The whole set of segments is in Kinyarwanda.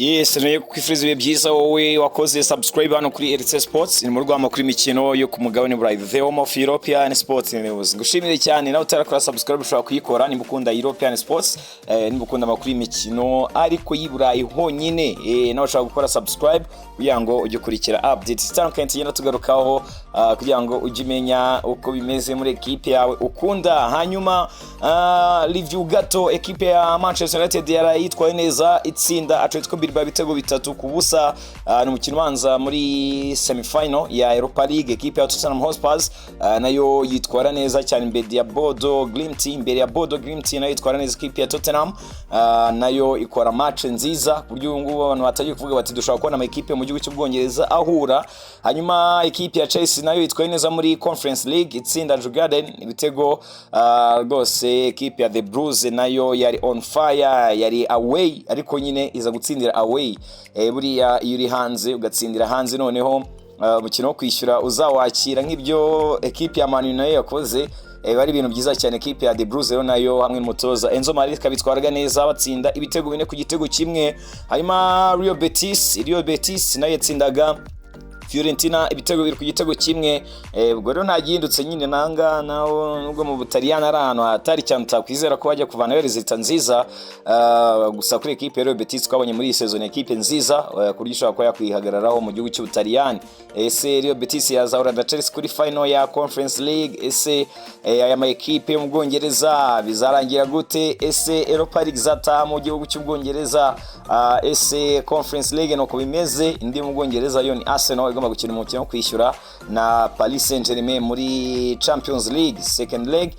Yes, nayo kwifuriza ibihe byiza wowe wakoze subscribe hano kuri RC Sports. Ni mu rwamo kuri mikino yo ku mugabane Burayi, the home of European Sports News. Ngushimire cyane nawe utarakora subscribe, ushobora kuyikora nimba ukunda European Sports, nimba ukunda amakuru y'imikino ariko y'i Burayi honyine, nawe ushobora gukora subscribe kugira ngo ujye ukurikira updates zitandukanye tugenda tugarukaho, kugira ngo ujye umenya uko bimeze muri ekipe yawe ukunda. Hanyuma review gato, ekipe ya Manchester United yarayitwaye neza, itsinda Atletico Bilbao ibitego 3-0. Ni umukino ubanza muri semifinal ya Europa League. Ekipe ya Tottenham Hotspur nayo yitwara neza cyane imbere ya Bodo Glimt, imbere ya Bodo Glimt nayo yitwara neza. Ekipe ya Tottenham nayo ikora match nziza ku buryo ubu ngubu abantu batangiye kuvuga bati dushobora kubona amakipe mu gihugu cy'Ubwongereza ahura. Hanyuma ekipe ya Chelsea nayo yitwaye neza muri Conference League, itsinda Djurgården ibitego rwose. Ekipe ya The Blues nayo yari on fire, yari away ariko nyine iza gutsindira away. Buriya iyo uri hanze ugatsindira hanze, noneho umukino wo kwishyura uzawakira nk'ibyo ekipe ya Man U nayo yakoze, bari ibintu byiza cyane. Ekipe ya The Blues rero nayo hamwe n'umutoza Enzo Maresca bitwaraga neza, batsinda ibitego 4-1. Hanyuma Real Betis nayo yatsindaga Fiorentina ibitego 2-1. Ubwo rero nta gihindutse nyine nanga nawo, nubwo mu Butaliyani ari ahantu hatari cyane utakwizera ko bajya kuvanayo résultat nziza. Gusa kuri ekipe ya Real Betis twabonye muri iyi saison ekipe nziza, ku buryo ishobora kuba yakwihagararaho mu gihugu cy'Ubutaliyani. Ese Real Betis yazahura na Chelsea kuri final ya Conference League? Ese aya ma ekipe yo mu Bwongereza bizarangira gute? Ese Europa League izataha mu gihugu cy'Ubwongereza? Ese Conference League nuko bimeze? Indi mu Bwongereza yo ni Arsenal igomba gukina umukino wo kwishyura na Paris Saint-Germain muri Champions League second leg,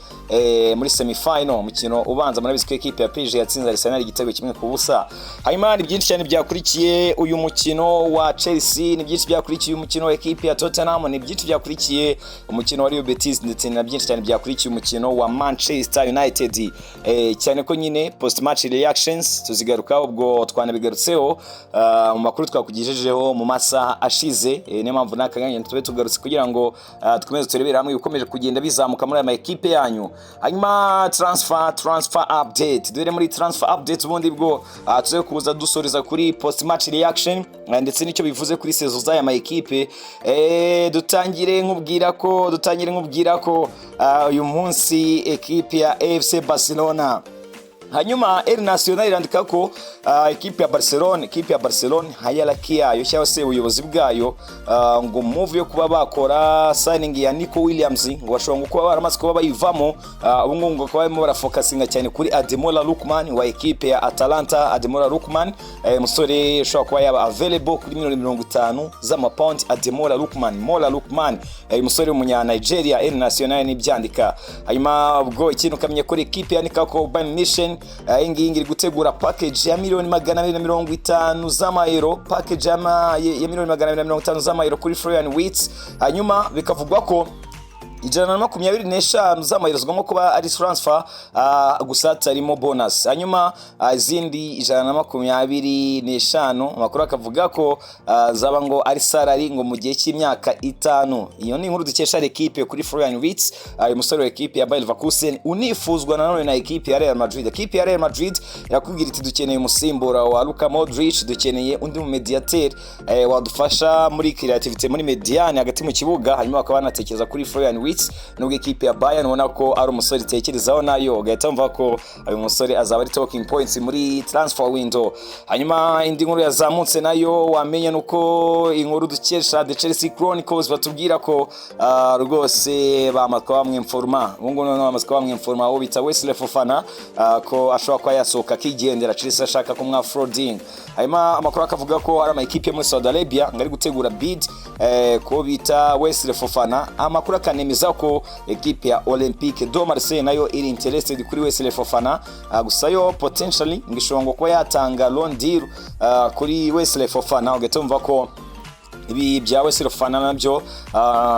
muri semi-final. Umukino ubanza murabizi ko ekipe ya PSG yatsinze Arsenal igitego 1-0. Hanyuma ni byinshi cyane byakurikiye uyu mukino wa Chelsea, ni byinshi byakurikiye umukino wa ekipe ya Tottenham, ni byinshi byakurikiye umukino wa Real Betis, ndetse na byinshi cyane byakurikiye umukino wa Manchester United, cyane ko nyine post match reactions tuzigaruka, ubwo twanabigarutseho mu makuru twakugejejeho mu masaha ashize. Niyo mpamvu n'akanya tube tugarutse kugira ngo dukomeze turebere hamwe ibikomeje kugenda bizamuka muri aya ma ekipe yanyu. Hanyuma transfer update, dore muri transfer update ubundi bwo tuze kuza dusoreza kuri post match reaction, ndetse n'icyo bivuze kuri saison z'aya ma ekipe. Dutangire nkubwira ko uyu munsi ekipe ya FC Barcelona. Hanyuma El Nacional irandika ko ekipe ya Barcelone hierarchy yayo cyangwa se ubuyobozi bwayo, ngo move yo kuba bakora signing ya Nico Williams ngo bashobora kuba baramaze kuba bayivamo. Ubu ngubu ngo bakaba barimo barafocusinga cyane kuri Ademola Lookman wa ekipe ya Atalanta. Ademola Lookman, umusore ushobora kuba yaba available kuri miliyoni 50 z'amapawundi. Ademola Lookman, Mola Lookman, umusore w'umunya Nigeria, El Nacional nibyandika. Hanyuma ubwo ikintu ukamenya ko ekipe yandika ko Bayern Munich iyi ngiyi iri gutegura package ya miliyoni 250 z'amayero, package ya miliyoni 250 z'amayero kuri Florian Wirtz. Hanyuma bikavugwa ko 125 z'amayero zigomba kuba ari transfer, gusa hatarimo bonus. Hanyuma izindi 125, amakuru akavuga ko zaba ngo ari salary ngo mu gihe cy'imyaka 5. Iyo ni inkuru dukesha L'Equipe kuri Florian Wirtz, uyu musore wa ekipe ya Bayer Leverkusen unifuzwa nanone na ekipe ya Real Madrid. Ekipe ya Real Madrid irakubwira iti dukeneye umusimbura wa Luka Modric, dukeneye undi mu médiateur wadufasha muri creativity muri médiane hagati mu kibuga. Hanyuma bakaba banatekereza kuri Florian Wirtz, nubwo ekipe ya Bayern ubona ko ari umusore itekerezaho nayo, ugahita wumva ko uyu musore azaba ari talking points muri transfer window. Hanyuma indi nkuru yazamutse nayo wamenya nuko inkuru dukesha The Chelsea Chronicles batubwira ko rwose bamaze kuba bamwinforma ubu ngubu, noneho bamaze kuba bamwinforma uwo bita Wesley Fofana, ko ashobora kuba yasohoka akigendera, Chelsea ashaka kumwa offloading. Hanyuma amakuru akavuga ko hari ama ekipe muri Saudi Arabia ngo ari gutegura bid ko bita Wesley Fofana. Amakuru akanemeza ko ekipe ya Olympique de Marseille nayo iri interested kuri Wesley Fofana, gusa yo potentially ngo ishobora ngo kuba yatanga loan deal kuri Wesley Fofana, ugahita wumva ko Ibi bya Wesley Fofana nabyo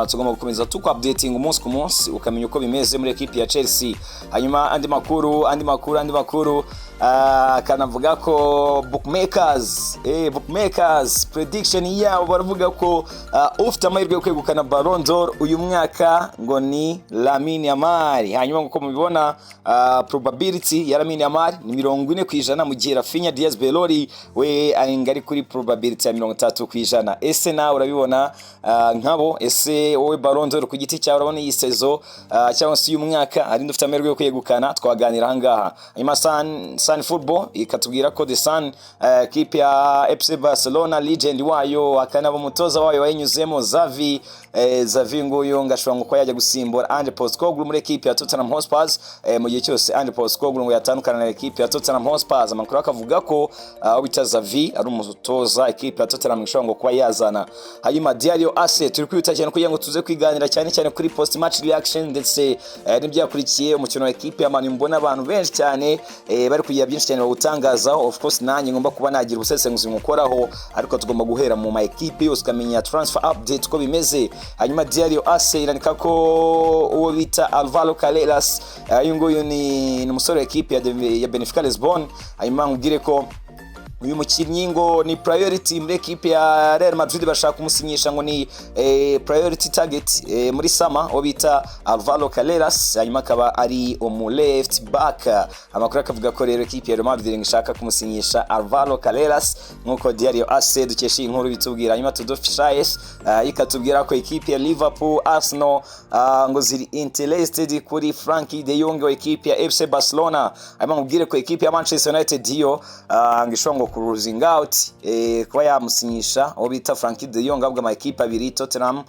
tugomba gukomeza tuku updating umunsi ku munsi, ukamenya uko bimeze muri ekipi ya Chelsea. Hanyuma andi makuru kanavuga ko bookmakers prediction yabo baravuga ko ufite amahirwe yo kwegukana Ballon d'Or uyu mwaka ngo ni Lamine Yamal. Hanyuma nk'uko mubibona, probability ya Lamine Yamal ni 40%, mu gihe Raphinha Diaz Belloli we ari kuri probability ya 30%. Ese nawe urabibona nkabo? Ese wowe Ballon d'Or ku giti cyawe urabona iyi saison cyangwa se uyu mwaka ari ufite amahirwe yo kwegukana? Twaganira ahangaha. Hanyuma Sun Football ikatubwira ko The Sun, kipe ya FC Barcelona, legend wayo akanaba umutoza wayo wayinyuzemo Xavi, Xavi nguyu ngashobora ngo kuba yajya gusimbura Ange Postecoglou muri ekipe ya Tottenham Hotspur mu gihe cyose Ange Postecoglou ngo yatandukana na ekipe ya Tottenham Hotspur. Amakuru akavuga ko bita Xavi ari umutoza ekipe ya Tottenham ishobora ngo kuba yazana. Hanyuma Diario AS, turi kwihuta cyane kugira ngo tuze kwiganira cyane cyane kuri post match reaction ndetse n'ibyakurikiye umukino wa ekipe ya Man U. Mbona abantu benshi cyane bari kugira byinshi cyane bawutangazaho. Of course nanjye ngomba kuba nagira ubusesenguzi mukoraho, ariko tugomba guhera mu ma ekipe yose ukamenya transfer update uko bimeze. Hanyuma Diario AS irandika ko uwo bita Alvaro Carreras, uyu nguyu ni umusore wa ekipe ya Benfica Lisbon. Hanyuma nkubwire ko uyu mukinnyi ngo ni priority muri ekipe ya Real Madrid, bashaka kumusinyisha, ngo ni priority target muri summer, uwo bita Alvaro Carreras. Hanyuma akaba ari umu left back. Amakuru akavuga ko rero ekipe ya Real Madrid ngo ishaka kumusinyisha Alvaro Carreras, nkuko Diario AS dukesha iyi nkuru bitubwira. Hanyuma Todo Fichajes ikatubwira ko ekipe ya Liverpool, Arsenal ngo ziri interested kuri Frenkie de Jong wa ekipe ya FC Barcelona. Hanyuma nkubwire ko ekipe ya Manchester United yo ngo ishobora ngo closing out kuba yamusinyisha uwo bita Frenkie de Jong, ahubwo ama ekipe abiri, Tottenham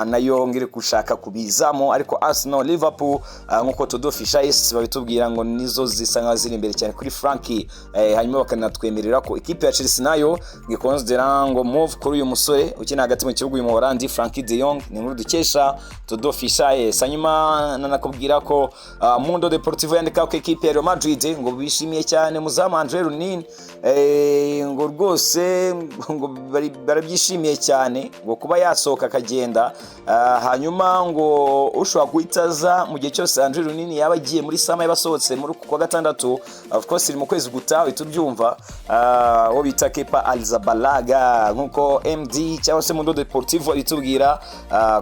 nayo ngiri gushaka kubizamo, ariko Arsenal, Liverpool, nkuko Todo Fichajes babitubwira, ngo nizo zisa nkaho ziri imbere cyane kuri Frenkie. Hanyuma bakanatwemerera ko ekipe ya Chelsea nayo ngikonsidera ngo move kuri uyu musore ukina hagati mu kibuga, uyu Muholandi Frenkie de Jong. Ni inkuru dukesha Todo Fichajes. Hanyuma nanakubwira ko Mundo Deportivo yandika ko ekipe ya Real Madrid ngo bishimiye cyane muzamu Andre Lunin, ngo rwose ngo barabyishimiye cyane ngo kuba yasohoka akagenda. Hanyuma ngo ushobora guhita aza mu gihe cyose Andre Lunin yaba agiye muri summer, yabasohotse muri uku kwa gatandatu, of course iri mu kwezi gutaha, uhita ubyumva, uwo bita Kepa Arrizabalaga, nkuko MD cyangwa se Mundo Deportivo itubwira.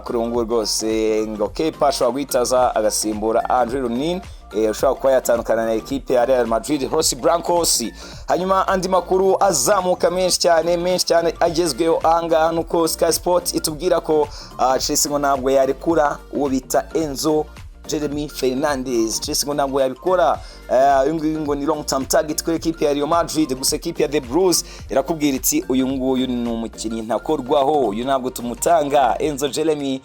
Kuri ubu ngubu rwose ngo Kepa ashobora guhita aza agasimbura Andre Lunin ushobora kuba yatandukana na ekipe ya Real Madrid, Los Blancos. Hanyuma andi makuru azamuka menshi cyane, menshi cyane agezweho ahangaha, nuko Sky Sport itubwira ko Chelsea ngo ntabwo yarekura uwo bita Enzo Jeremy Fernandez. Chelsea ngo ntabwo yabikora. Uyu nguyu ngo ni long term target kuri ekipe ya Real Madrid. Gusa ekipe ya The Blues irakubwira iti: "Uyu nguyu ni umukinnyi ntakorwaho, uyu ntabwo tumutanga." Enzo Jeremy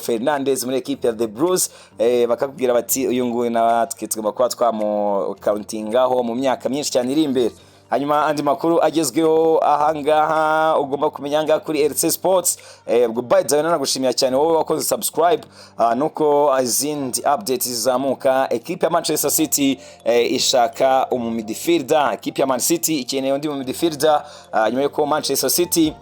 Fernandez muri ekipe ya The Blues, bakakubwira bati: "Uyu nguyu natwe tugomba kuba twamucountingaho mu myaka myinshi cyane iri imbere." Hanyuma andi makuru agezweho ahangaha ugomba kumenya ahangaha kuri RC Sports. Ubwo by the way nanagushimira cyane wowe wakoze subscribe, nuko izindi updates zizamuka, ekipe ya Manchester City ishaka umu midfielder. Ekipe ya Man City ikeneye undi mu midfielder, nyuma yuko Manchester City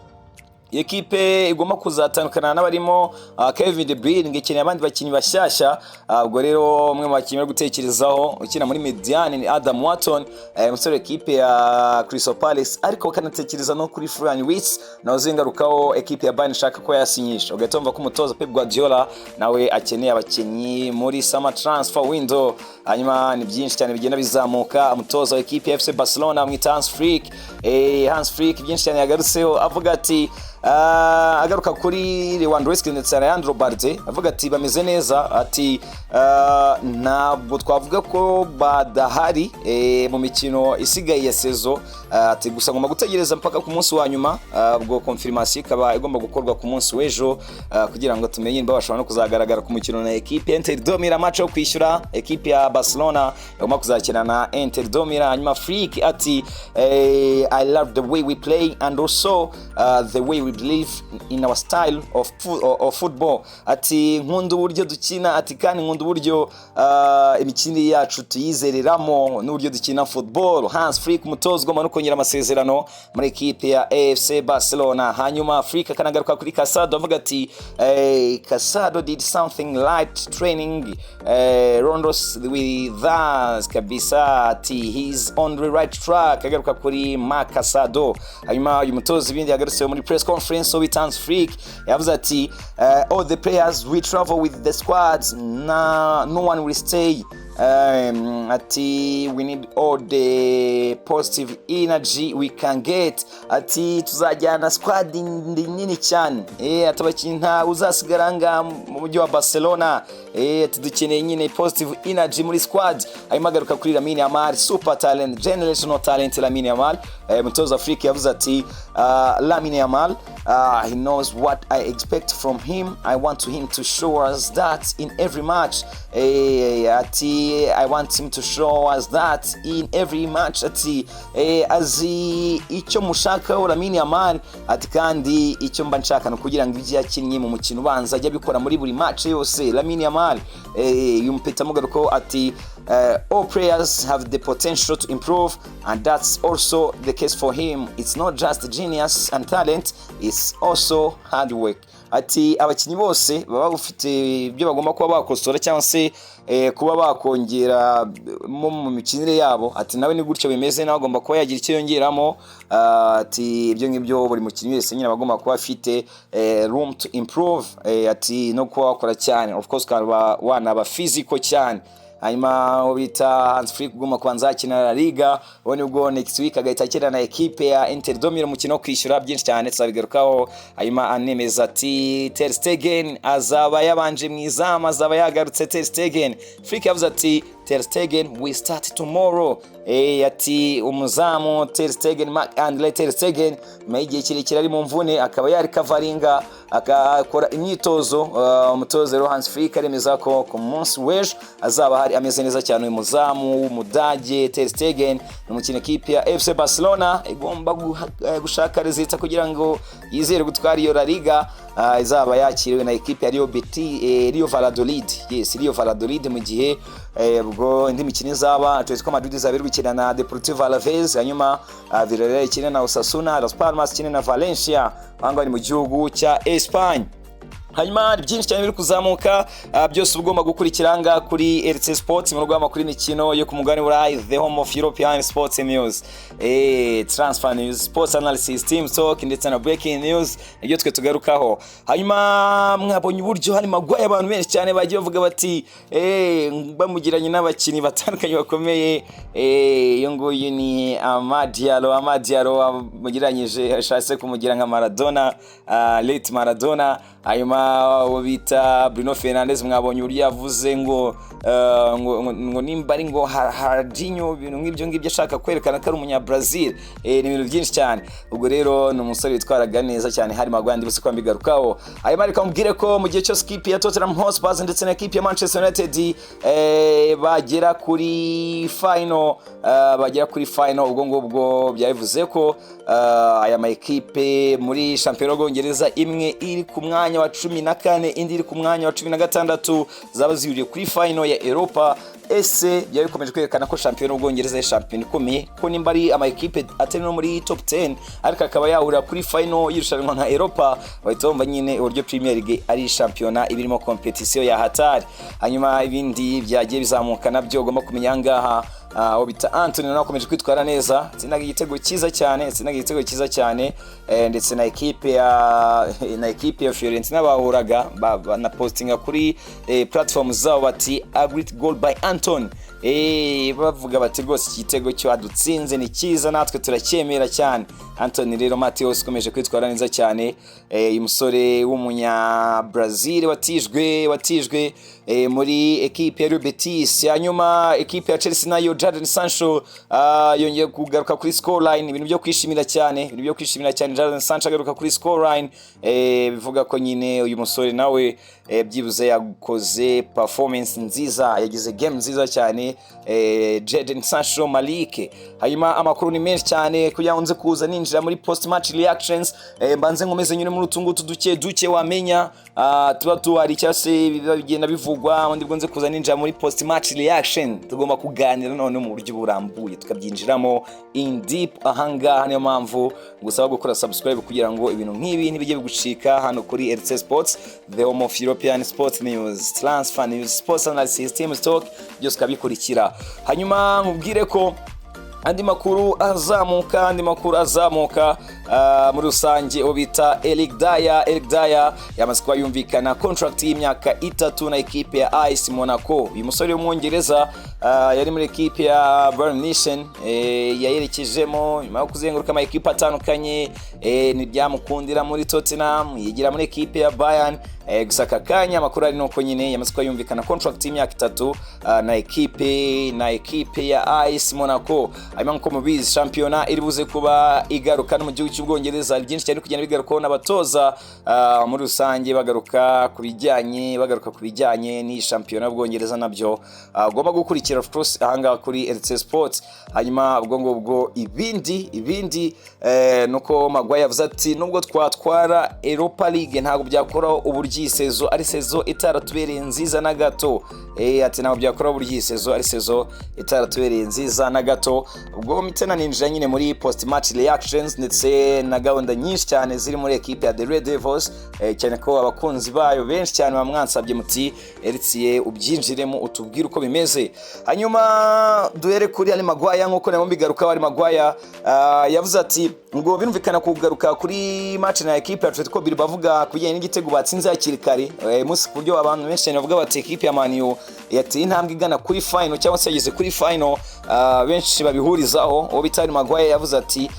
ekipe igomba kuzatandukana n'abarimo Kevin De Bruyne, ngo ikeneye abandi bakinnyi bashyashya. Ubwo rero umwe mu bakinnyi bari gutekerezaho ukina muri médiane ni Adam Wharton, umusore ekipe ya Crystal Palace, ariko bakanatekereza no kuri Florian Wirtz nawe uzingarukaho ekipe ya Bayern ishaka ko yasinyisha. Ugahita wumva ko umutoza Pep Guardiola nawe akeneye abakinnyi muri summer transfer window. Hanyuma ni byinshi cyane bigenda bizamuka. Umutoza wa ekipe ya FC Barcelona bamwita Hans Flick. Hans Flick byinshi cyane yagarutseho, avuga ati agaruka kuri Lewandowski ndetse na Alejandro Balde, avuga ati bameze neza, ati ntabwo twavuga ko badahari mu mikino isigaye ya saison, ati gusa ngomba gutegereza mpaka ku munsi wa nyuma. Ubwo confirmation ikaba igomba gukorwa ku munsi w'ejo, kugira ngo tumenye niba bashobora no kuzagaragara ku mukino na ekipe ya Inter de Milan, match yo kwishyura ekipe ya Barcelona igomba kuzakina na Inter de Milan. Hanyuma Flick ati: "I love the way we play and also the way we we believe in our style of football." Ati: "Nkunda uburyo dukina." Ati: "Kandi nkunda uburyo imikinire yacu tuyizereramo n'uburyo dukina football." Hans Flick, umutoza ugomba no kongera amasezerano muri ekipe ya FC Barcelona. Hanyuma Flick akanagaruka kuri Casado, avuga ati: "Casado did something light training rondos with us kabisa." Ati: "He's on the right track." Agaruka kuri Marc Casado. Hanyuma uyu mutoza ibindi yagarutseho muri press conference with Hans Flick, yavuze ati: "All the players we travel with the squads na no one will stay." Ati: "We need all the positive energy we can get." Ati: "Tuzajyana squad nini cyane." Ati: "Abakinnyi nta uzasigara ngaha mu mujyi wa Barcelona." Ati: "Dukeneye nyine positive energy muri squad." Hanyuma agaruka kuri Lamine Yamal, super talent, generational talent Lamine Yamal. Mutoza Flick yavuze ati: "Lamine Yamal, he knows what I expect from him. I want him to show us that in every match." Ati: "I want him to show us that in every match." Ati: "Azi icyo mushakaho Lamine Yamal." Ati: "Kandi icyo mba nshaka ni ukugira ngo ibyo yakinnye mu mukino ubanza ajye abikora muri buri match yose." Lamine Yamal, uyu mupeta amugarukaho ati: "All players have the potential to improve and that's also the case for him. It's not just genius and talent, it's also hard work." Ati: "Abakinnyi bose baba bafite ibyo bagomba kuba bakosora cyangwa se kuba bakongera mu mikinire yabo." Ati: "Nawe ni gutyo bimeze, nawe agomba kuba yagira icyo yongeramo." Ati: "Ibyo ngibyo buri mukinnyi wese nyine aba agomba kuba afite room to improve." Ati: "No kuba wakora cyane, of course ukaba wanaba physical cyane." Hanyuma uwo bita Hans Flick ugomba kubanza akina La Liga, uwo nibwo next week agahita akina na ekipe ya Inter de Milan umukino wo kwishyura. Byinshi cyane tuzabigarukaho. Hanyuma anemeza ati Ter Stegen azaba yabanje mu izamu, azaba yagarutse Ter Stegen. Flick yavuze ati: "Ter Stegen will start tomorrow." Ati umuzamu Ter Stegen, Marc Andre Ter Stegen, nyuma y'igihe kirekire ari mu mvune akaba yarecoveringa agakora imyitozo. Umutoza rero Hans Flick aremeza ko ku munsi w'ejo azaba hari ameze neza cyane uyu muzamu w'Umudage Ter Stegen. Ni umukino ekipe ya FC Barcelona igomba gushaka résultat kugira ngo yizere gutwara iyo La Liga. Izaba yakiriwe na ekipe ya Real Betis, Real Valladolid, yes, Real Valladolid. Mu gihe ubwo indi mikino izaba, Atletico Madrid izaba iri gukina na Deportivo Alaves, hanyuma Villarreal ikine na Osasuna, Las Palmas ikine na Valencia. Aha ngaha ni mu gihugu cya Espagne. Hanyuma hari byinshi cyane biri kuzamuka, byose uba ugomba gukurikira ngaha kuri RC Sports, mu rwego kuri imikino yo ku mugabane w'Uburayi, the home of European sports news, transfer news, sports analysis, team talk ndetse na breaking news, ibyo twe tugarukaho. Hanyuma mwabonye uburyo hari Maguire, abantu benshi cyane bagiye bavuga bati bamugiranye n'abakinnyi batandukanye bakomeye. Iyo nguyu ni Amad Diallo. Amad Diallo amugiranyije, ashatse kumugira nka Maradona, late Maradona. Hanyuma uwo bita Bruno Fernandes, mwabonye uburyo yavuze ngo nimba ari ngo Haradinho, ibintu nk'ibyo ngibyo, ashaka kwerekana ko ari umunya Brazil. Ni ibintu byinshi cyane. Ubwo rero ni umusore witwaraga neza cyane Harry Maguire, ndibutse ko mbigarukaho. Hanyuma reka mubwire ko mu gihe cyose ikipe ya Tottenham Hotspur ndetse na ekipe ya Manchester United bagera kuri final, ubwo ngubwo byabivuze ko aya ma ekipe muri shampiyona y'Ubwongereza, imwe iri ku mwanya wa 14, indi iri ku mwanya wa 16, zaba zihuriye kuri final ya Europa. Ese byaba bikomeje kwerekana ko shampiyona y'Ubwongereza ari shampiyona ikomeye, ko nimba ari ama ekipe atari no muri top 10 ariko akaba yahurira kuri final y'irushanwa nka Europa, bahita bumva nyine uburyo Premier League ari shampiyona ibirimo competition ya hatari. Hanyuma ibindi byagiye bizamuka nabyo ugomba kumenya ngaha, aho bita Antony nawe akomeje kwitwara neza, atsindaga igitego cyiza cyane, atsindaga igitego cyiza cyane, ndetse na ekipe ya Fiorentina bahuraga na postinga kuri platform zabo bati: "A great goal by Antony." Bavuga bati: "Rwose iki gitego cyo adutsinze ni cyiza, natwe turacyemera cyane." Antony rero Mateus ukomeje kwitwara neza cyane, uyu musore w'umunya Brazil watijwe muri ekipe ya Real Betis. Hanyuma ekipe ya Chelsea nayo, Jadon Sancho yongeye kugaruka kuri scoreline, ibintu byo kwishimira cyane, ibintu byo kwishimira cyane. Jadon Sancho agaruka kuri scoreline, bivuga ko nyine uyu musore nawe byibuze yakoze performance nziza, yagize game nziza cyane, Jadon Sancho Malik. Hanyuma amakuru ni menshi cyane. Kugira ngo nze kuza ninjira muri post match reactions, mbanze nkomeze nyure muri utu ngutu duke duke wamenya, tuba tuhari cyangwa se biba bigenda bivugwa. Ubundi bwo nze kuza ninjira muri post match reaction, tugomba kuganira none mu buryo burambuye, tukabyinjiramo in deep ahangaha. Niyo mpamvu ngusaba gukora subscribe kugira ngo ibintu nk'ibi ntibijye bigucika hano kuri RC Sports, the home of European sports news, transfer news, sports analysis, team talk, byose ukabikurikira. Hanyuma nkubwire ko andi makuru azamuka muri rusange, uwo bita Eric Dier. Eric Dier yamaze kuba yumvikana contract y'imyaka 3 na ekipe ya AS Monaco. Uyu musore w'Umwongereza yari muri ekipe ya Bayern Munich, yayerekejemo nyuma yo kuzenguruka ama ekipe atandukanye, ntibyamukundira muri Tottenham, yigira muri ekipe ya Bayern. Gusa aka kanya amakuru ari nuko nyine yamaze kuba yumvikana contract y'imyaka 3 na ekipe ya AS Monaco. Hanyuma nkuko mubizi, shampiyona iri buze kuba igaruka no mu gihugu cy'Ubwongereza. Byinshi cyane kugenda bigarukaho n'abatoza muri rusange, bagaruka ku bijyanye n'iyi shampiyona y'Ubwongereza. Nabyo ugomba gukurikira, of course, ahangaha kuri RC Sports. Hanyuma ubwo ngubwo ibindi nuko Maguire yavuze ati: "Nubwo twatwara Europa League, ntabwo byakoraho uburyo iyi saison ari saison itaratubereye nziza na gato." Ati: "Ntabwo byakoraho uburyo iyi saison ari saison itaratubereye nziza na gato." Ubwo mpita ninjira nyine muri post match reactions ndetse na gahunda nyinshi cyane ziri muri ekipe ya The Red Devils, cyane ko abakunzi bayo benshi cyane bamwansabye muti: "Eritiye, ubyinjiremo utubwire uko bimeze." Hanyuma duhere kuri Harry Maguire, nkuko nabo mbigaruka. Harry Maguire yavuze ati ngo birumvikana kugaruka kuri match na ekipe ya Atletico Bilbao, bavuga ku bijyanye n'igitego batsinze hakiri kare munsi, ku buryo abantu benshi cyane bavuga bati ekipe ya Man U yateye intambwe igana kuri final cyangwa se yageze kuri final. Benshi babihurizaho. Uwo bita Harry Maguire yavuze ati: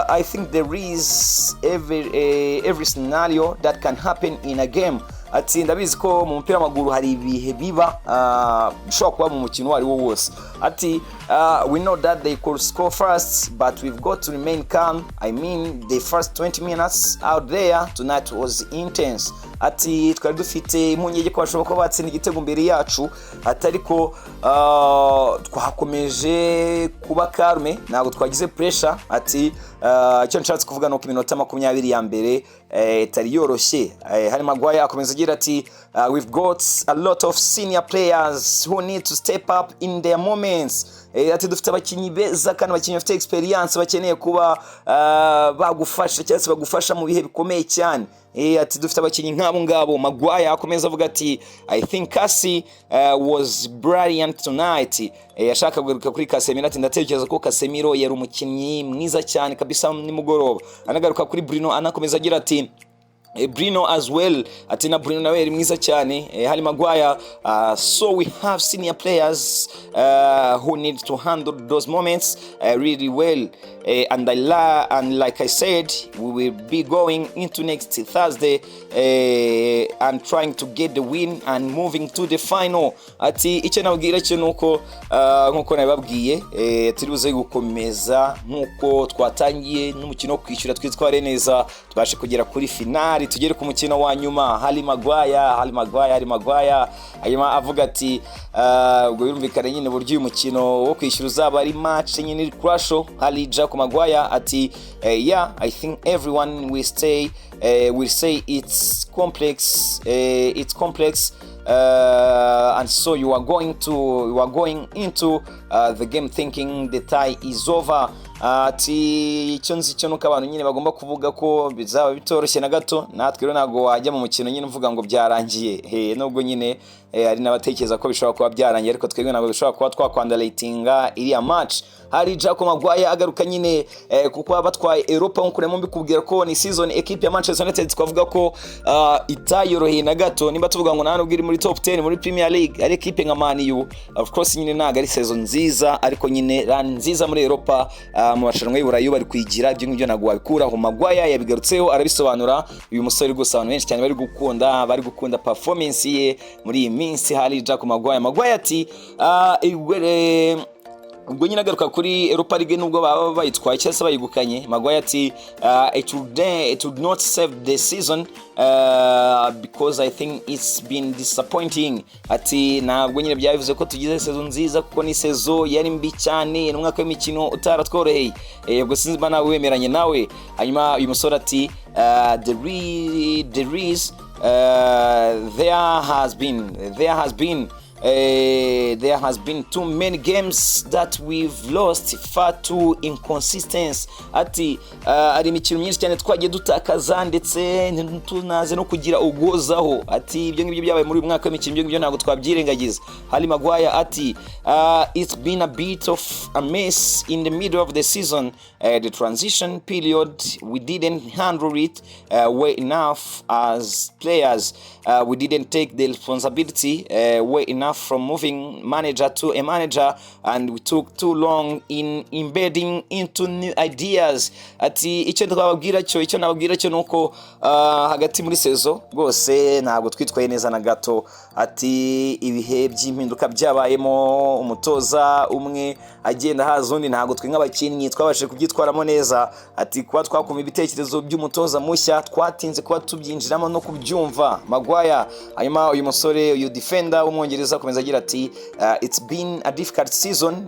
"I think there is every scenario that can happen in a game." Ati: "Ndabizi ko mu mupira w'amaguru hari ibihe biba, bishobora kuba mu mukino uwo ari wo wose." Ati: "We know that they could score first, but we've got to remain calm. I mean, the first 20 minutes out there tonight was intense." Ati: "Twari dufite impungenge ko bashobora kuba batsinda igitego mbere yacu." Ati: "Ariko twakomeje kuba calme, ntabwo twagize pressure." Ati: "Icyo nshatse kuvuga ni uko iminota 20 ya mbere itari yoroshye." Harry Maguire akomeza agira ati: "We've got a lot of senior players who need to step up in their moments." Ati: "Dufite abakinnyi beza kandi abakinnyi bafite experience bakeneye kuba bagufasha cyangwa se bagufasha mu bihe bikomeye cyane." Ati: "Dufite abakinnyi nk'abo ngabo." Maguire akomeza avuga ati: "I think Cassie was brilliant tonight." Ashaka kugaruka kuri Casemiro, ati: "Ndatekereza ko Casemiro yari umukinnyi mwiza cyane kabisa nimugoroba." Anagaruka kuri Bruno, anakomeza agira ati: "Bruno as well." Ati: "Na Bruno nawe yari mwiza cyane." Harry Maguire: "So we have senior players who need to handle those moments really well, and like I said, we will be going into next Thursday and trying to get the win and moving to the final." Ati: "Icyo nabwira cyo nuko nkuko nabibabwiye, turi buze gukomeza nkuko twatangiye n'umukino wo kwishyura, twitware neza, tubashe kugera kuri finali, tugere ku mukino wa nyuma." Harry Maguire, Harry Maguire, Harry Maguire. Hanyuma avuga ati ubwo birumvikana nyine uburyo uyu mukino wo kwishyura uzaba ari match nyine iri crucial. Harry Jack Maguire ati: "Yeah, I think everyone will say it's complex, and so you are going into the game thinking the tie is over." Ati: "Icyo nzi cyo nuko abantu nyine bagomba kuvuga ko bizaba bitoroshye na gato. Natwe rero ntabwo wajya mu mukino nyine uvuga ngo byarangiye." He, nubwo nyine hari n'abatekereza ko bishobora kuba byarangiye, ariko twebwe ntabwo dushobora kuba twakwandaratinga iriya match. Hari Jacob Maguire agaruka nyine kuko batwaye Europa, nkuko narimo mbikubwira ko ni season equipe ya Manchester United twavuga ko itayoroheye na gato. Nimba tuvuga ngo nta nubwo iri muri top 10 muri Premier League, ari equipe nka Man U, of course nyine ntabwo ari season nziza, ariko nyine run nziza muri Europa, mu marushanwa y'Uburayi bari kuyigira. Ibyo ngibyo ntabwo wabikuraho. Maguire yabigarutseho, arabisobanura. Uyu musore rwose abantu benshi cyane bari gukunda performance ye muri iyi minsi. Hari Jacob Maguire. Maguire ati Ubwo nyine agaruka kuri Europa League, nubwo baba bayitwaye cyangwa se bayigukanye, Maguire ati it would not save the season because I think it's been disappointing." Ati ntabwo nyine byabivuze ko tugize saison nziza, kuko ni saison yari mbi cyane, ni umwaka w'imikino utaratworoheye. Ubwo sinzi niba nawe wemeranye nawe. Hanyuma uyu musore ati there is there has been there has been there has been too many games that we've lost, far too inconsistent." Ati hari imikino myinshi cyane twagiye dutakaza, ndetse ntitunaze no kugira uguhozaho. Ati ibyo ngibyo byabaye muri uyu mwaka w'imikino, ibyo ngibyo ntabwo twabyirengagiza. Harry Maguire ati "It's been a bit of a mess in the middle of the season, the transition period. We didn't handle it well enough as players. We didn't take the responsibility well enough from moving manager to a manager, and we took too long in embedding into new ideas." Ati icyo nababwira cyo nuko hagati muri saison rwose ntabwo twitwaye neza na gato. Ati ibihe by'impinduka byabayemo, umutoza umwe agenda haza undi, ntabwo twe nk'abakinnyi twabashije kubyitwaramo neza. Ati kuba twakumva ibitekerezo by'umutoza mushya, twatinze kuba tubyinjiramo no kubyumva. Maguire. Hanyuma uyu musore, uyu defender w'Umwongereza, akomeza agira ati "It's been a difficult season,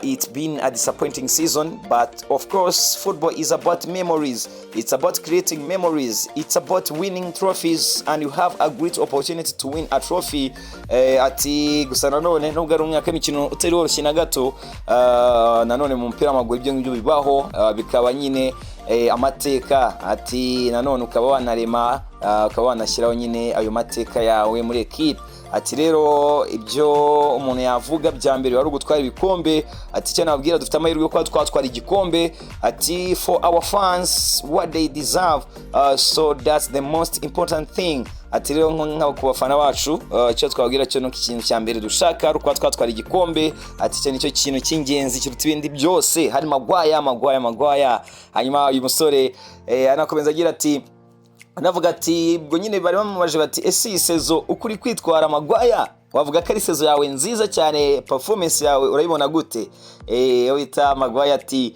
it's been a disappointing season, but of course football is about memories. It's about creating memories. It's about winning trophies, and you have a great opportunity to win a trophy." Ati gusa nanone nubwo ari umwaka w'imikino utari woroshye na gato, nanone mu mupira w'amaguru ibyo ngibyo bibaho, bikaba nyine amateka. Ati nanone ukaba wanarema, ukaba wanashyiraho nyine ayo mateka yawe muri ekipe. Ati rero ibyo umuntu yavuga bya mbere wari ugutwara ibikombe. Ati icyo nababwira, dufite amahirwe yo kuba twatwara igikombe. Ati for our fans, what they deserve, so that's the most important thing. Ati rero nko ku bafana bacu, icyo twababwira cyo nuko ikintu cya mbere dushaka ari ukuba twatwara igikombe. Ati icyo nicyo kintu cy'ingenzi kiruta ibindi byose. Hari Maguire, Maguire, Maguire. Hanyuma uyu musore anakomeza agira ati, anavuga ati, ubwo nyine bari bamubaje bati: "Ese iyi saison uko uri kwitwara, Maguire, wavuga ko ari saison yawe nziza cyane? Performance yawe urayibona gute?" Wita Maguire ati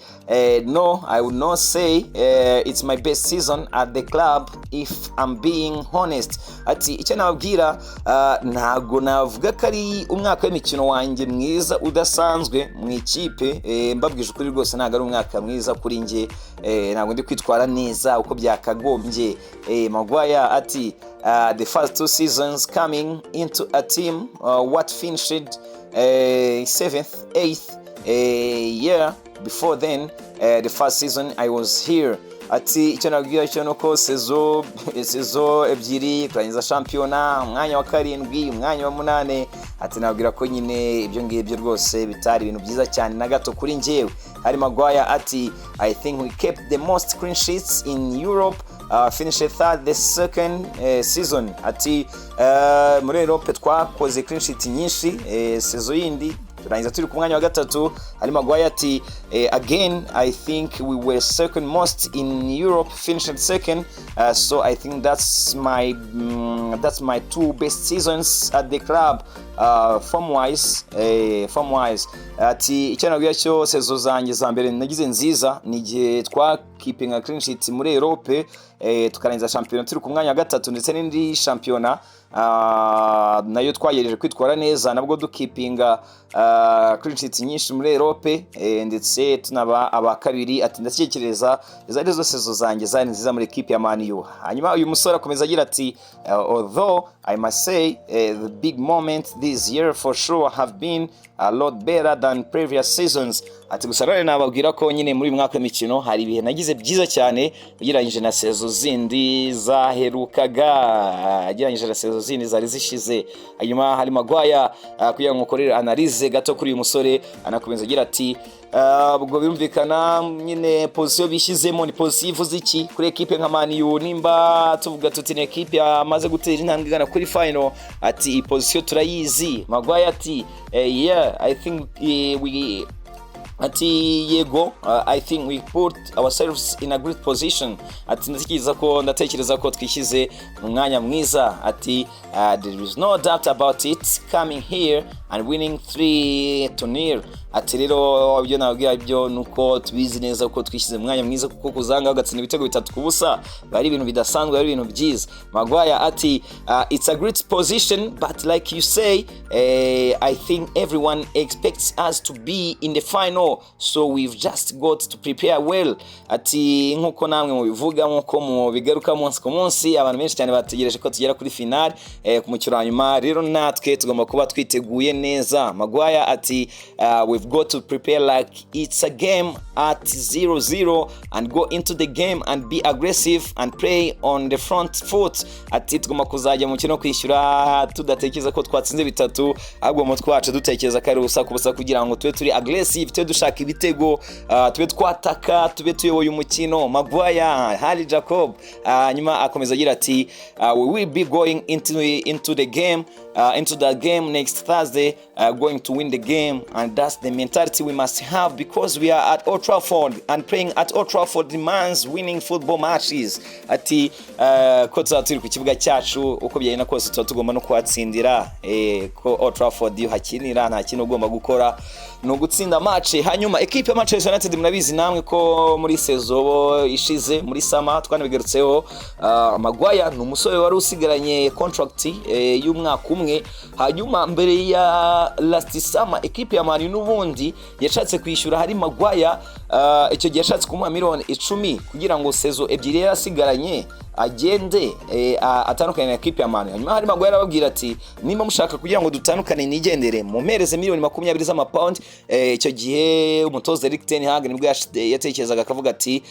"No, I would not say it's my best season at the club, if I'm being honest." Ati icyo nababwira, ntago navuga ko ari umwaka w'imikino wanjye mwiza udasanzwe mu ikipe. Mbabwije ukuri rwose, ntabwo ari umwaka mwiza kuri njye, ntabwo ndi kwitwara neza uko byakagombye. Maguire ati "The first two seasons coming into a team what finished seventh, eighth year before then, the first season I was here." Ati icyo nabwira cyo nuko saison 2 kurangiza shampiyona umwanya wa karindwi, umwanya wa munane, ati nabwira ko nyine ibyo ngibyo rwose bitari ibintu byiza cyane na gato kuri njyewe. Harry Maguire ati "I think we kept the most clean sheets in Europe, finished third the second season." Ati muri Europe twakoze clean sheet nyinshi, saison yindi turangiza turi ku mwanya wa gatatu. Harry Maguire ati "Again, I think we were second most in Europe, finished second, so I think that's my two best seasons at the club, form wise." Ati icyo nabwira cyo, saison zanjye za mbere nagize nziza ni igihe twakeepinga clean sheet muri Europe, tukarangiza shampiyona turi ku mwanya wa gatatu, ndetse n'indi shampiyona nayo twagerageje kwitwara neza, nabwo dukeepinga clean sheet nyinshi muri Europe, ndetse tunaba aba kabiri. Ati ndatekereza izo ari zo saison zanjye zari nziza muri ekipe ya Man U. Hanyuma uyu musore akomeza agira ati "Although I must say, the big moment this year for sure have been a lot better than previous seasons." Ati gusa rero nababwira ko nyine muri uyu mwaka w'imikino hari ibihe nagize byiza cyane ugereranyije na saison zindi zaherukaga, ugereranyije na saison zindi zari zishize. Hanyuma hari Maguire, kugira ngo ukorere analyse gato kuri uyu musore, anakomeza agira ati ubwo birumvikana nyine position bishyizemo ni position ivuze iki kuri ekipe nka Man U, nimba tuvuga tuti ni ekipe yamaze gutera intambwe igana kuri final. Ati iyi position turayizi. Maguire ati "Yeah, I think we Ati yego, "I think we put ourselves in a great position." Ati ndatekereza ko twishyize mu mwanya mwiza. Ati "There is no doubt about it, coming here and winning 3-0." Ati rero ibyo nababwira byo nuko tubizi neza ko twishyize mu mwanya mwiza, kuko kuzanga ugatsinda ibitego 3-0 bari ibintu bidasanzwe, ari ibintu byiza. Maguire ati "It's a great position, but like you say, I think everyone expects us to be in the final, so we've just got to prepare well." Ati nkuko namwe mubivuga, nkuko mubigaruka munsi ku munsi, abantu benshi cyane bategereje ko tugera kuri final, ku mukino wa nyuma. Rero natwe tugomba kuba twiteguye neza. Maguire ati "We've got to prepare like it's a game at 0-0 and go into the game and be aggressive and play on the front foot." Ati tugomba kuzajya mu mukino wo kwishyura tudatekereza ko twatsinze bitatu, ahubwo mu mutwe wacu dutekereza ko ari ubusa ku busa, kugira ngo tube turi aggressive, tube dushaka ibitego, tube twataka, tube tuyoboye umukino. Maguire Harry Jacob nyuma akomeza agira ati "We will be going into the game into that game next Thursday, going to win the game, and that's the mentality we must have because we are at Old Trafford and playing at Old Trafford demands winning football matches." Ati ko tuzaba turi ku kibuga cyacu, uko byagenda kose tuba tugomba no kuhatsindira, ko Old Trafford iyo hakinira nta kintu ugomba gukora ni ugutsinda match. Hanyuma ekipe ya Manchester United, murabizi namwe ko muri saison ishize, muri summer, twanabigarutseho, Maguire ni umusore wari usigaranye contract y'umwaka umwe. Hanyuma mbere ya last summer, ekipe ya Man U n'ubundi yashatse kwishyura Harry Maguire. Icyo gihe yashatse kumuha miliyoni 10 kugira ngo saison 2 yari asigaranye agende, atandukane na ekipe ya Man U. Hanyuma Harry Maguire arababwira ati nimba mushaka kugira ngo dutandukane nigendere, mumpereze miliyoni 20 z'amapawundi. Icyo gihe umutoza Erik ten Hag nibwo yatekerezaga akavuga ati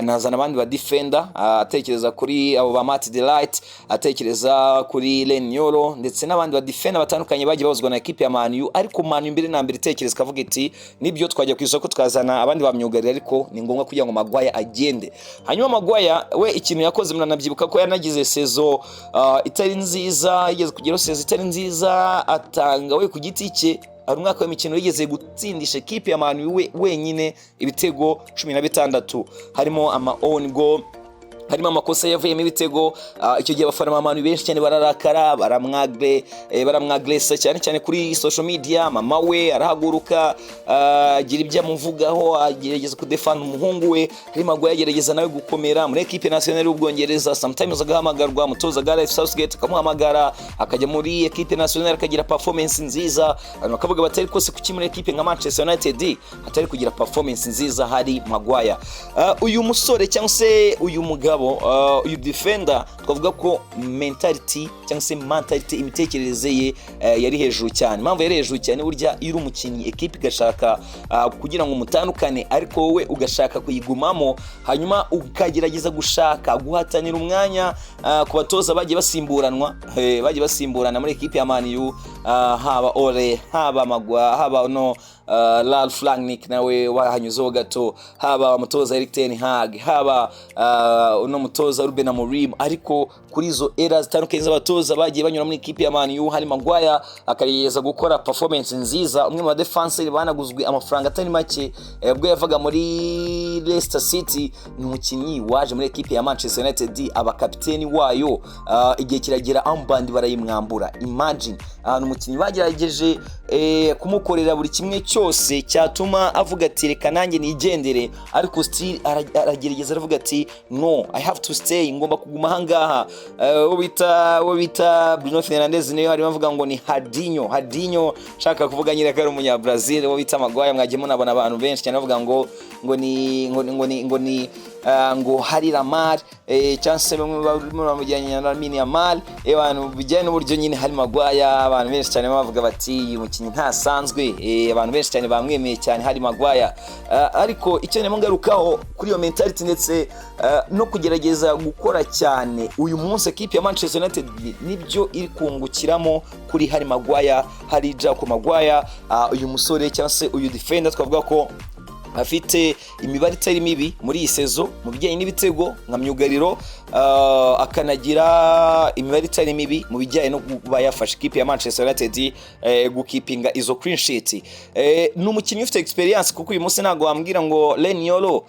nazana abandi ba defender, atekereza kuri abo ba Matt de Ligt, atekereza kuri Leny Yoro ndetse n'abandi ba defender batandukanye bagiye babuzwa na ekipe ya Man U. Ariko Man U mbere na mbere itekereza ikavuga iti nibyo, twajya ku isoko tukazana abandi bamyugarira, ariko ni ngombwa kugira ngo Maguire agende. Hanyuma Maguire we ikintu yakoze, muranabyibuka ko yanagize saison itari nziza, yigeze kugeraho saison itari nziza, atanga we ku giti cye hari umwaka w'imikino yigeze gutsindisha ekipe ya Man U we wenyine ibitego 16, harimo ama own goal, harimo amakosa yavuyemo ibitego. Icyo gihe abafana ba Man U benshi cyane bararakara, baramwagresa cyane cyane kuri social media. Mama we arahaguruka, agira ibyo amuvugaho, agerageza kudefanda umuhungu we. Harry Maguire agerageza nawe gukomera muri ekipe nationale y'Ubwongereza, sometimes agahamagarwa, umutoza Gareth Southgate akamuhamagara, akajya muri ekipe nationale akagira performance nziza. Abantu bakavuga bati ariko se kuki muri ekipe nka Manchester United atari kugira performance nziza Harry Maguire? Uyu musore cyangwa se uyu mugabo, uyu defender, twavuga ko mentality cyangwa se mentality, imitekerereze ye yari hejuru cyane. Impamvu yari hejuru cyane, burya iyo uri umukinnyi, ekipe igashaka kugira ngo mutandukane, ariko wowe ugashaka kuyigumamo, hanyuma ukagerageza gushaka guhatanira umwanya ku batoza bagiye basimburanwa, bagiye basimburana muri ekipe ya Man U, haba Ole, haba Magwa, haba no Ralf Rangnick nawe wahanyuzeho gato, haba umutoza Erik ten Hag, haba uno mutoza Ruben Amorim. Ariko kuri izo era zitandukanye z'abatoza bagiye banyura muri ekipe ya Man U, Harry Maguire akagerageza gukora performance nziza. Umwe mu badefenseri banaguzwe amafaranga atari make ubwo yavaga muri Leicester City, ni umukinnyi waje muri ekipe ya Manchester United aba kapiteni wayo. Igihe kiragera armband barayimwambura. Imagine ahantu umukinnyi bagerageje kumukorera buri kimwe cyose cyatuma avuga ati reka nanjye nigendere, ariko still aragerageza aravuga ati "No, I have to stay, ngomba kuguma ahangaha." Uwo bita Bruno Fernandes niyo harimo avuga ngo ni Hadinho Hadinho, nshaka kuvuga nyine ko ari umunya Brazil. Uwo bita Maguire mwagiye munabona abantu benshi cyane bavuga ngo ni ngo ni ngo ni ngo ni ngo Harry Lamar, cyangwa se bamwe barimo bamujyanye na Lamine Yamal, abantu bijyanye n'uburyo nyine Harry Maguire, abantu benshi cyane bavuga bati uyu mukinnyi ntasanzwe. Abantu benshi cyane bamwemeye cyane Harry Maguire. Ariko icyo ndimo ngarukaho kuri iyo mentality ndetse no kugerageza gukora cyane, uyu munsi ekipe ya Manchester United nibyo iri kungukiramo kuri Harry Maguire, Harry Jacob Maguire, uyu musore cyangwa se uyu defender twavuga ko afite imibare itari mibi muri iyi saison mu bijyanye n'ibitego nka myugariro, akanagira imibare itari mibi mu bijyanye no kuba yafashe ikipe ya Manchester United gukipinga izo clean sheet. Ni umukinnyi ufite experience, kuko uyu munsi ntabwo wambwira ngo Leny Yoro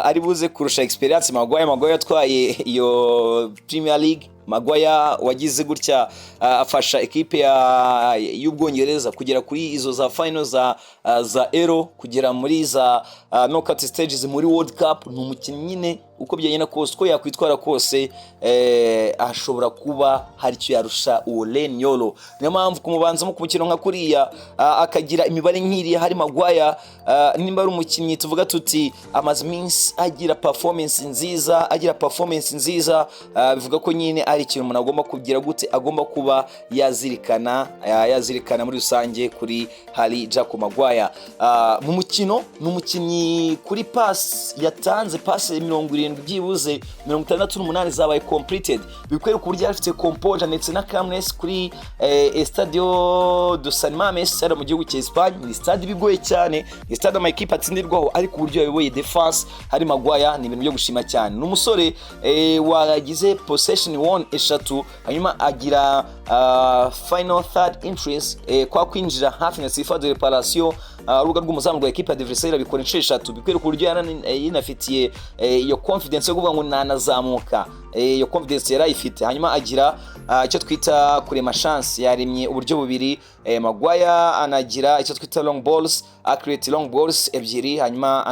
ari buze kurusha experience Maguire. Maguire yatwaye iyo Premier League, Maguire wagize gutya afasha ekipe y'Ubwongereza kugera kuri izo za final za Euro, kugera muri za knockout stages muri World Cup. Ni umukinnyi nyine uko byagenda kose, uko yakwitwara kose, ashobora kuba hari icyo yarusha uwo Leny Yoro. Niyo mpamvu kumubanzamo ku mukino nka kuriya, akagira imibare nk'iriya hari Maguire, nimba ari umukinnyi tuvuga tuti amaze iminsi agira performance nziza, bivuga ko nyine ari ikintu umuntu agomba kugira gute, agomba kuba yazirikana muri rusange kuri Harry Jacob Maguire. Mu mukino ni umukinnyi kuri pass yatanze, pass 70, byibuze 68 zabaye completed, bikwereka uburyo yari afite composure ndetse na calmness kuri Estadio de San Mames hariya mu gihugu cya Espagne. Ni stade ibigoye cyane, ni stade ama equipe atsindirwaho, ariko uburyo yayoboye defense hari Maguire ni ibintu byo gushima cyane. Ni umusore wagize possession won eshatu, hanyuma agira final third entries, kwa kwinjira hafi na surface de réparation, urubuga rw'umuzamu rwa equipe adversaire, abikora inshuro eshatu. Bikwereka uburyo yinafitiye iyo confidence yo kuvuga ngo nanazamuka. Iyo confidence yarayifite. Hanyuma agira icyo twita kurema chance, yaremye uburyo bubiri. Maguire anagira icyo twita long balls, accurate long balls ebyiri, hanyuma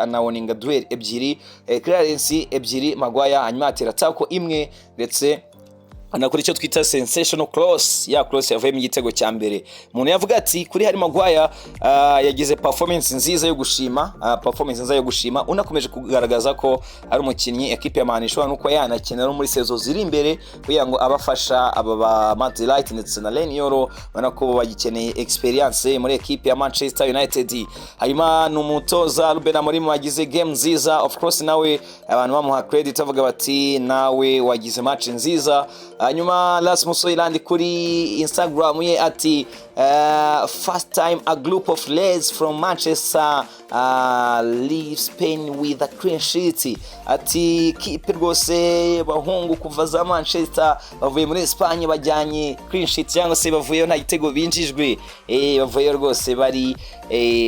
anawoninga duel ebyiri, clearance ebyiri Maguire, hanyuma atera tackle imwe, ndetse anakora icyo twita sensational cross, ya cross yavuyemo igitego cya mbere. Umuntu yavuga ati kuri Harry Maguire yagize performance nziza yo gushima, unakomeje kugaragaza ko ari umukinnyi ekipe ya Man ishobora no kuba yanakina no muri saison ziri imbere, kugira ngo abafasha aba ba Matt Light ndetse na Leny Yoro, ubona ko bagikeneye experience muri ekipe ya Manchester United. Hanyuma ni umutoza Ruben Amorim wagize game nziza. Of course nawe abantu bamuha credit, bavuga bati nawe wagize match nziza. Hanyuma Rasmus Hojlund kuri Instagram ye ati "First time a group of lads from Manchester leave Spain with a clean sheet." Ati kipe rwose bahungu kuva za Manchester bavuye muri Espagne bajyanye clean sheet, cyangwa se bavuyeyo nta gitego binjijwe, bavuyeyo rwose bari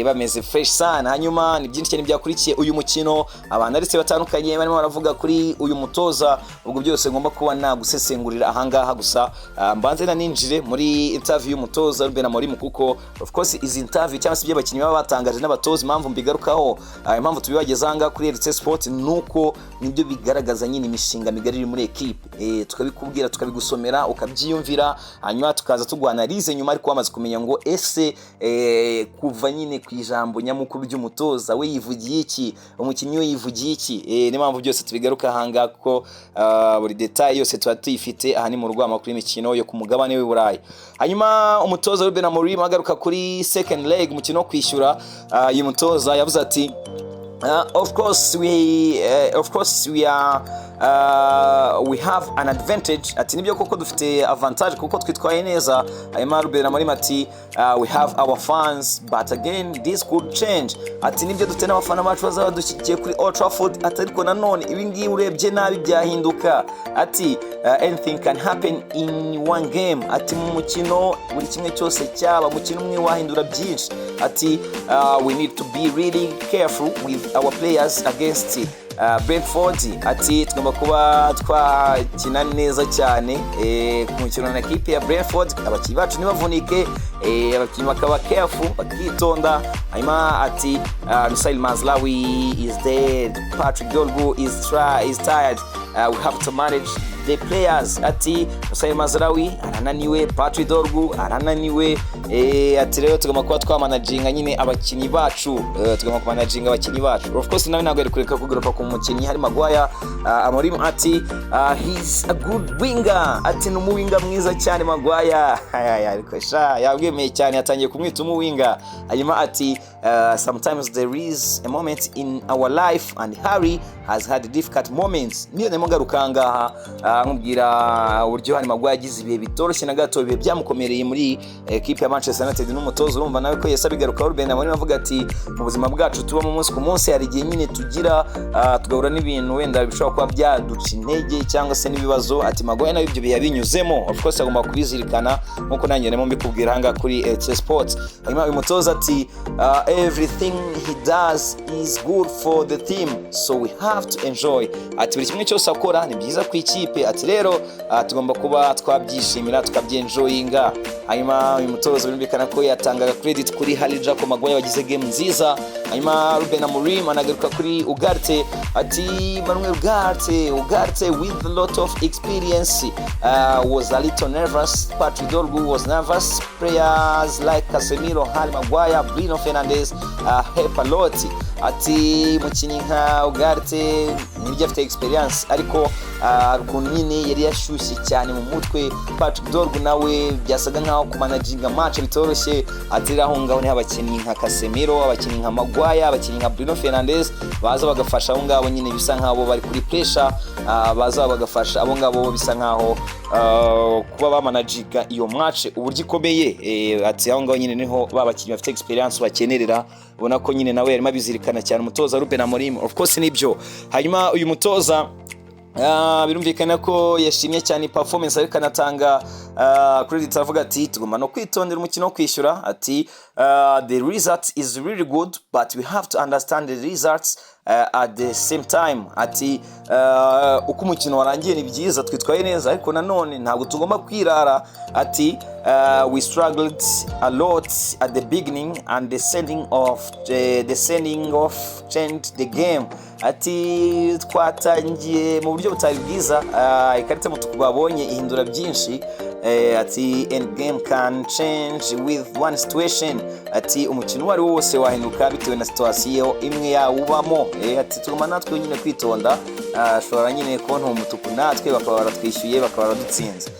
bameze fresh sana. Hanyuma ni byinshi cyane byakurikiye uyu mukino, abantu aretse batandukanye barimo baravuga kuri uyu mutoza. Ubwo byose ngomba kuba nagusesengurira ahangaha gusa, mbanze naninjire muri interview y'umutoza Ruben Amorim, kuko of course izi interview cyangwa se ibyo abakinnyi baba batangaje n'abatoza, impamvu mbigarukaho, impamvu tubibageza ahangaha kuri RC Sport, nuko nibyo bigaragaza nyine imishinga migari iri muri equipe. Tukabikubwira, tukabigusomera, ukabyiyumvira, hanyuma tukaza tuguha analyse nyuma, ariko wamaze kumenya ngo ese kuva nyine ku ijambo nyamukuru ry'umutoza, we yivugiye iki, umukinnyi we yivugiye iki? Niyo mpamvu byose tubigaruka ahangaha, kuko buri detail yose tuba tuyifite. Aha ni mu rw'amakuru y'imikino yo ku mugabane w'i Burayi. Hanyuma umutoza Ruben Amorim agaruka kuri second leg, umukino wo kwishyura, uyu mutoza yavuze ati Of course we have an advantage." Ati nibyo koko dufite advantage kuko twitwaye neza. Hanyuma Ruben Amorim ati "We have our fans, but again this could change." Ati nibyo, dufite n'abafana bacu bazaba badushyigikiye kuri Old Trafford, ati ariko nanone ibi ngibi urebye nabi byahinduka. Ati "Anything can happen in one game." Ati mu mukino buri kimwe cyose cyaba, umukino umwe wahindura byinshi. Ati "We need to be really careful with our players against Brentford." Ati tugomba kuba twakina neza cyane ku mukino na ekipe ya Brentford, abakinnyi bacu ntibavunike, abakinnyi bakaba careful, bakitonda. Hanyuma ati "Noussair Mazraoui is dead, Patrick Dorgu is tired, we have to manage the players." Ati Noussair Mazraoui arananiwe, Patrick Dorgu arananiwe, ati rero tugomba kuba twamanaginga nyine abakinnyi bacu, tugomba kumanaginga abakinnyi bacu. Of course nawe ntabwo yari kureka kugaruka ku mukinnyi Harry Maguire. Amorim ati "He's a good winger." Ati ni umuwinga mwiza cyane Maguire. Ariko sha yabwemeye cyane, yatangiye kumwita umuwinga. Hanyuma ati Sometimes there is a moment in our life and Harry has had difficult moments. Niyo ndimo ngaruka ngaha, nkubwira uburyo Harry Maguire yagize ibihe bitoroshye na gato, ibihe byamukomereye muri ekipe ya Manchester United. N'umutoza urumva nawe ko yesa bigarukaho, Ruben Amorim, avuga ati mu buzima bwacu tubamo umunsi ku munsi hari igihe nyine tugira, tugahura n'ibintu wenda bishobora kuba byaduca intege cyangwa se n'ibibazo. Ati Maguire nawe ibyo bihe yabinyuzemo, of course agomba kubizirikana, nkuko nanjye ndimo mbikubwira ahangaha kuri RC Sports. Hanyuma uyu mutoza ati everything he does is good for the team, so we have to enjoy. Ati buri kimwe cyose akora ni byiza ku ikipe. Ati rero tugomba kuba twabyishimira, tukabyenjoyinga. Hanyuma uyu mutoza birumvikana ko yatangaga credit kuri Harry Jacob Maguire wagize game nziza. Hanyuma Ruben Amorim anagaruka kuri Ugarte, ati Manuel Ugarte with a lot of experience was a little nervous. Patrick Dorgu was nervous. Players like Casemiro, Harry Maguire, Bruno Fernandes help a lot. Ati mukinnyi nka Ugarte nibyo afite experience, ariko ukuntu nyine yari yashyushye cyane mu mutwe. Patrick Dorgu nawe byasaga nkaho kumanaginga match bitoroshye. Ati rero aho ngaho niho abakinnyi nka Casemiro, abakinnyi nka Maguire, abakinnyi nka Bruno Fernandes baza bagafasha abo ngabo nyine bisa nkaho bari kuri pressure, baza bagafasha abo ngabo bisa nkaho kuba bamanaginga iyo match uburyo ikomeye. Ati aho ngaho nyine niho ba bakinnyi bafite experience bakenerera. Ubona ko nyine nawe yarimo abizirikana cyane, umutoza Ruben Amorim, of course nibyo. Hanyuma uyu mutoza birumvikana ko yashimye cyane performance, ariko anatanga credit, avuga ati tugomba no kwitondera umukino wo kwishyura. Ati the result is really good, but we have to understand the results at the same time. Ati uko umukino warangiye ni byiza, twitwaye neza, ariko nanone ntabwo tugomba kwirara. Ati we struggled a lot at the beginning and the sending off changed the game. Ati twatangiye mu buryo butari bwiza, ikarita y'umutuku babonye ihindura byinshi. Ati and game can change with one situation. Ati umukino uwo ari wo wose wahinduka bitewe na situation imwe yawubamo. Ati tugomba natwe nyine kwitonda, ashobora nyine kubona umutuku natwe bakaba baratwishyuye, bakaba baradutsinze.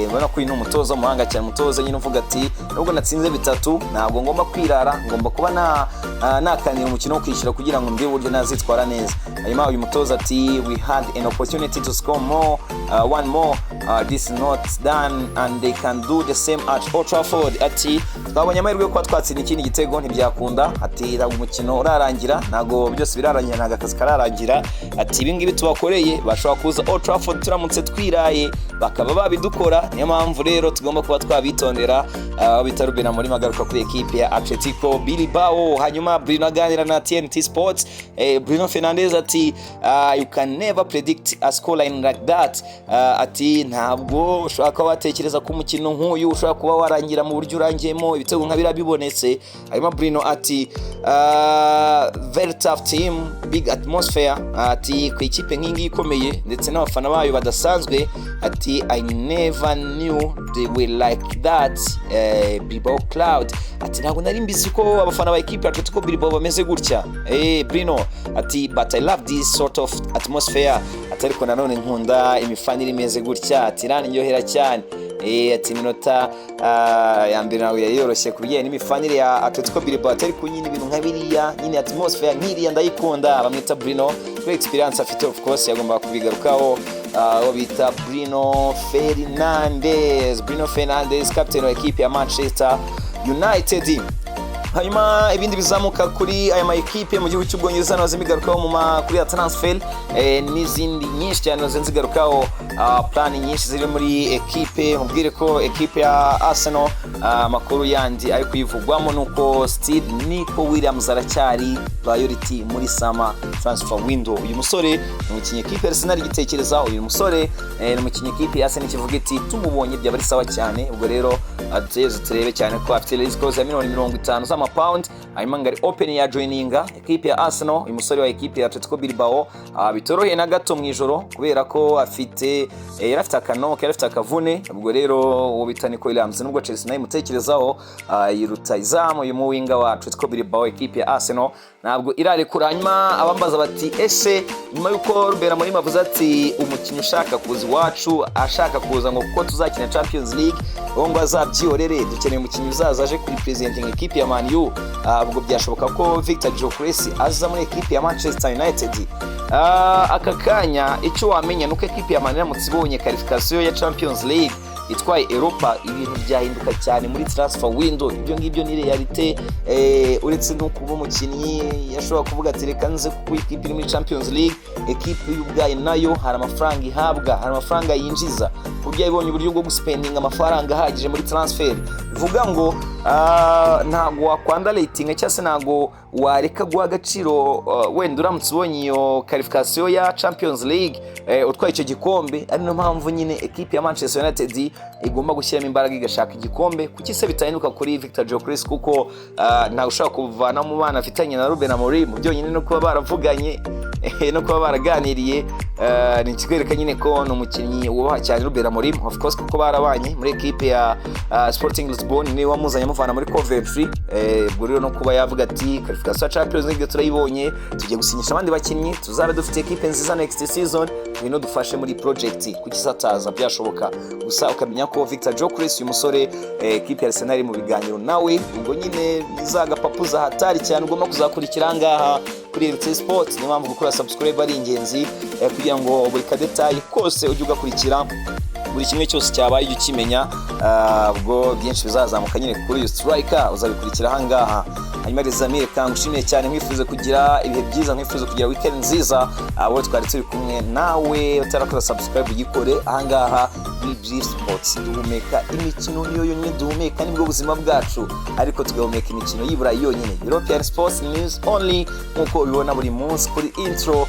Ubona ko uyu ni umutoza w'umuhanga cyane, umutoza nyine uvuga ati nubwo natsinze bitatu ntabwo ngomba kwirara, ngomba kuba nakanira umukino wo kwishyura kugira ngo ndebe uburyo nazitwara neza. Hanyuma uyu mutoza ati we had an opportunity to score more, one more. This is not done and they can do the same at Old Trafford. Ati twabonye amahirwe yo kuba twatsinda ikindi gitego, ntibyakunda. Ati ntabwo umukino urarangira, ntabwo byose birarangira, ntabwo akazi kararangira. Ati ibi ngibi tubakoreye bashobora kuza Old Trafford turamutse twiraye bakaba babidukora, niyo mpamvu rero tugomba kuba twabitondera. Bita Ruben Amorim agaruka kuri ekipe ya Atletico Bilbao. Hanyuma Bruno aganira na TNT Sports, Bruno Fernandes ati you can never predict a scoreline like that. Ati ntabwo ushobora kuba watekereza ko umukino nk'uyu ushobora kuba warangira mu buryo urangiyemo, ibitego nka biriya bibonetse. Hanyuma Bruno ati very tough team, big atmosphere. Ati ku ikipe nk'iyi ngiyi ikomeye ndetse n'abafana bayo badasanzwe. Ati I never knew they were like that, Bilbao crowd. Ati ntabwo nari mbizi ko abafana ba ekipe ya Atletico Bilbao bameze gutya. Bruno ati but I love this sort of atmosphere. Ati ariko nanone nkunda imifanire imeze gutya, ati iraniryohera cyane. Ati iminota ya mbere ntabwo yari yoroshye ku bijyanye n'imifanire ya Atletico Bilbao, ati ariko nyine ibintu nka biriya nyine, atmosphere nk'iriya ndayikunda. Bamwita Bruno kuri experience afite, of course yagombaga kubigarukaho. Uwo bita Bruno Fernandes, Bruno Fernandes, captain wa ekipe ya Manchester United. Hanyuma ibindi bizamuka kuri aya ma ekipe mu gihugu cy'Ubwongereza nazo bigarukaho mu makuru ya transfer, n'izindi nyinshi cyane nazo nzigarukaho, plan nyinshi ziri muri ekipe. Nkubwire ko ekipe ya Arsenal, amakuru yandi ari kuyivugwamo nuko still Nico Williams aracyari priority muri summer transfer window. Uyu musore ni umukinnyi ekipe ya Arsenal igitekereza. Uyu musore ni umukinnyi ekipe ya Arsenal ikivuga iti tumubonye byaba ari sawa cyane. Ubwo rero tuze turebe cyane ko afite release clause ya miliyoni 50 z'amapawundi, hanyuma ngo ari open ya joininga ekipe ya Arsenal. Uyu musore wa ekipe ya Atletico Bilbao bitoroheye na gato mu ijoro kubera ko afite, yari afite akanoke, yari afite akavune. Ubwo rero uwo bita Nico Williams, nubwo Chelsea nayo imutekerezaho, yiruta izamu uyu muwinga wa Atletico Bilbao, ekipe ya Arsenal nayo Ntabwo irarekura. Hanyuma abambaza bati: "Ese nyuma y'uko Ruben Amorim avuze ati umukinnyi ushaka kuza iwacu, ashaka kuza ngo kuko tuzakina Champions League, uwo ngo azabyihorere, dukeneye umukinnyi uzaza aje kuri presenting ekipe ya Man U," ubwo byashoboka ko Victor Gyökeres aza muri ekipe ya Manchester United? Aka kanya icyo wamenya nuko ekipe ya Man iramutse ibonye qualification ya Champions League, itwaye Europa, ibintu byahinduka cyane muri transfer window. Ibyo ngibyo ni réalité. Uretse no kuba umukinnyi yashobora kuvuga ati reka nze kuko ikipe iri muri Champions League, ekipe y'ubwayo nayo hari amafaranga ihabwa, hari amafaranga yinjiza, ku buryo yabonye uburyo bwo guspendinga amafaranga ahagije muri transfer. Bivuga ngo ntabwo wakwanda rating cyangwa se ntabwo wareka guha agaciro wenda uramutse ubonye iyo qualification ya Champions League, utwaye icyo gikombe. Ari niyo mpamvu nyine ekipe ya Manchester United igomba gushyiramo imbaraga igashaka igikombe. Kuki se bitahinduka kuri Victor Gyökeres? Kuko ntabwo ushobora kuvana mu bana afitanye na Ruben Amorim byonyine no kuba baravuganye no kuba baraganiriye, ni ikikwereka nyine ko ni umukinnyi wubaha cyane Ruben Amorim, of course, kuko barabanye muri ekipe ya Sporting Lisbon, niwe wamuzanye amuvana muri Coventry. Ubwo rero no kuba yavuga ati qualification ya Champions League turayibonye, tugiye gusinyisha abandi bakinnyi, tuzabe dufite ekipe nziza next season, ngwino dufashe muri project, kuki sataza? Byashoboka. Gusa ukamenya ko Victor Gyökeres, uyu musore, ekipe ya Arsenal iri mu biganiro nawe. Ubwo nyine izagapapuza hatari cyane ugomba kuzakurikira ngaha kuri RT Sports. Niyo mpamvu gukora subscribe ari ingenzi, kugira ngo buri kadetayi kose ujye ugakurikira, buri kimwe cyose cyabaye ujye ukimenya. Ubwo byinshi bizazamuka nyine kuri uyu striker uzabikurikira ahangaha. Hanyuma Rezamire kangushimiye cyane, nkwifuza kugira ibihe byiza, nkwifuza kugira weekend nziza. Abo twari turi kumwe, nawe utarakora subscribe ugikore. Ahangaha muri G Sports duhumeka imikino, niyo yonyine duhumeka, nibwo buzima bwacu, ariko tugahumeka imikino y'Iburayi yonyine, European Sports News only, nk'uko ubibona buri munsi kuri intro.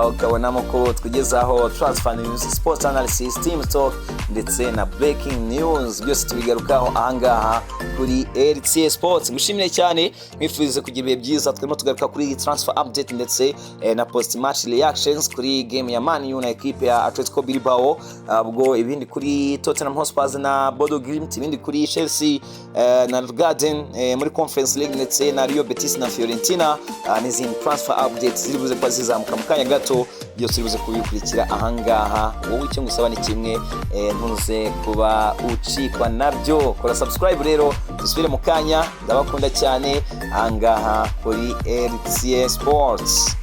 Ukabonamo ko tugezaho transfer news, sports analysis, team talk ndetse na breaking news, byose tubigarukaho ahangaha kuri RTA Sports. Ngushimire cyane, mwifurize kugira ibihe byiza. Turimo tugaruka kuri transfer update ndetse na post match reactions kuri game ya Man U na equipe ya Atletico Bilbao. Ubwo ibindi kuri Tottenham Hotspur na Bodo Glimt, ibindi kuri Chelsea na Garden muri Conference League, ndetse na Real Betis na Fiorentina, n'izindi transfer updates ziri buze kuba zizamuka mu kanya gato, byose uri buze kubikurikira ahangaha. Wowe icyo ngusaba ni kimwe, ntuze kuba ucikwa nabyo, kora subscribe. Rero dusubire mu kanya, ndabakunda cyane ahangaha kuri RTA Sports.